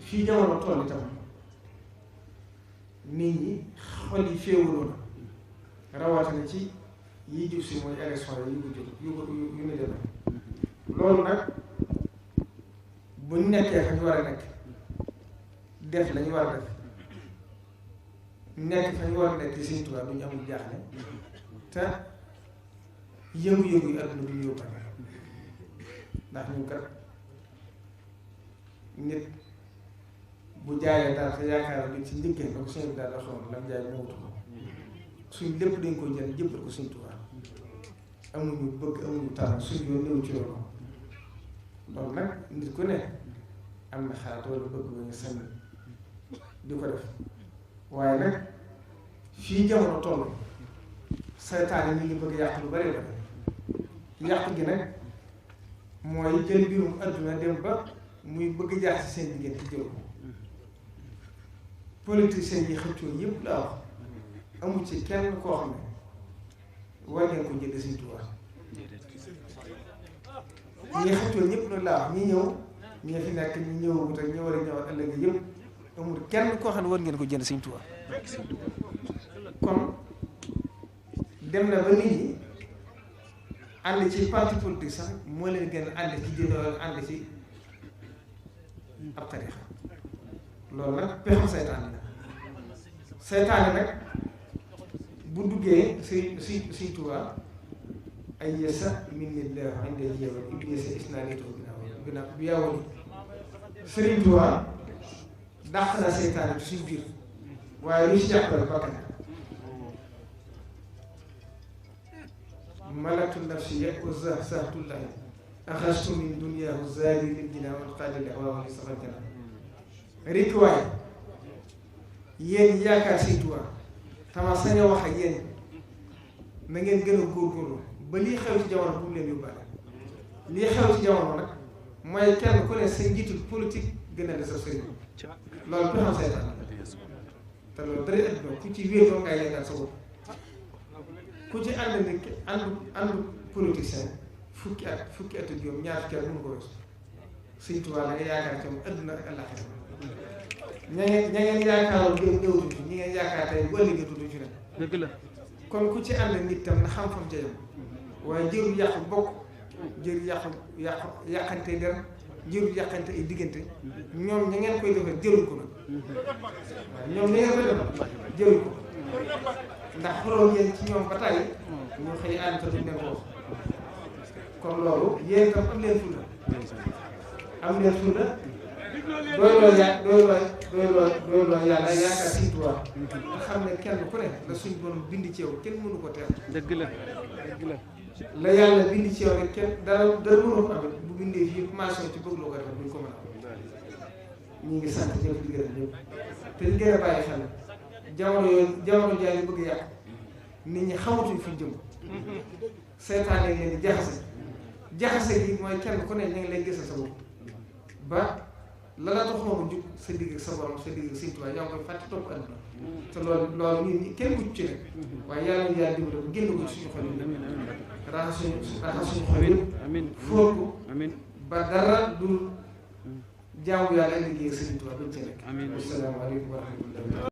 fii jamono toll itam nit ñi xol yi féewuloo na rawatina ci yi jub si mooy élection yi ko jóg yu ñu demee loolu nag buñ nekkee fa ñu war a nekk def la ñu war a def nekk fa ñu war a nekk ci Sëriñ Tuubaa du ñu amul jaaxle te yëngu-yëngu yi àdduna du ñu yóbbaale ndax ñu kat nit bu jaayee daal te yaakaar bi ci njëkkee na ko suñu daal la xamoon lam jaay moo wutu ko suñ lépp dañ koy jël jëppal ko Sëriñ Tuubaa amuñu bëgg amuñu tànn suñu yoon néew ci loolu loolu nag nit ku ne am na xalaat wala bëgg ba ñu sañ di ko def waaye nag fii jamono toll saytaane mi ngi bëgg yàq lu bari la yàq gi nag mooy jël mbirum adduna dem ba muy bëgg jaar ci seen diggante jël ko politiciens yi xëccoo yëpp la wax amul ci kenn koo xam ne war ngeen ko jënd Sëriñ Tuubaa ñi xëccoo ñëpp loolu laa wax ñi ñëw ñi fi nekk ñi ñëwut ak ñi war a ñëw ëllëg yëpp amul kenn koo xam ne war ngeen ko jënd Sëriñ Tuubaa kon dem na ba nit ñi ànd ci parti politique sax moo leen gën a ànd ci diine wala ànd ci ab tariixa loolu nag pexu saytaane la saytaane nag bu duggee Sëriñ Tuubaa ay yesa minillah inde jeewal iblisa isnaanito bi yawoni Sëriñ Tuubaa dàq na saytaane ci suñ biir waaye lu ci jàppale bakkan malatu nafsiya wa zahzahtullahi axastu min duniyaahu zaadi lil jinaa wal qaadili awaahu li safal janaa rekk waaye yéen yaakaar Sëriñ Tuubaa tama sañ a wax ak yéen na ngeen gën a góorgóorlu ba lii xew ci jamono bu mu leen yóbbaale lii xew ci jamono nag mooy kenn ku ne sa njiitul politique gën a de sa sëriñ loolu du xam saytaan te loolu dara adduna ku ci wéetoo ngay yaakaar sa bopp ku ci ànd ni ànd politicien fukki at ak juróom ñaar fukki at mënu ko weesu Sëriñ Tuubaa la nga yaakaar ci moom adduna ak àllaaxira ña ngeen yaakaaroon ñëwutuñ fi ñi ngeen yaakaar tey bu ëllëgee tudd ci ne dëgg la kon ku ci ànd nit tam na xam-xam ca yam waaye jërul yàqu bokk jërul yàqante der jërul yàqante ay diggante ñoom ña ngeen koy defee jërul ko nag waaw ñoom ña ngeen koy defee jërul ko ndax xuroo ngeen ci ñoom ba tàyyi ñu xëy ànd te duñ leen ko wax kon loolu yéen tam am leen fulla doyloo yàlla yaakaar Sëriñ Tuubaa te xam ne kenn ku ne la suñ borom bind ci yow kenn mënu ko teel dëgg la yàlla bind ci yow rek kenn dara mënu ko am bu bindee fii commencé ci bëgg loo ko defal duñ ko mën a am ñu ngi sant ñëpp di gërëm ñëpp te ñu gën a bàyyi xel jamono jaay yu bëgg yàq nit ñi xamatuñ fi jëm seytaane leen di jaxase gi mooy kenn ku ne ñu ngi lay gisal sa bopp ba la la taxoon a jug sa digg ak sa borom sa digg ak Sëriñ Tuubaa yaa ngi koy fàtte topp àdduna te loolu nit ñi kenn mucc ci nag waaye yàlla ñu yàlla dimbali ko génn ko suñu xol yi raxas suñu xol yi fóot ko ba dara dul jaamu yàlla liggéey ak Sëriñ Tuubaa bañ ci nekk. Asalaamaaleykum wa rahmatullahi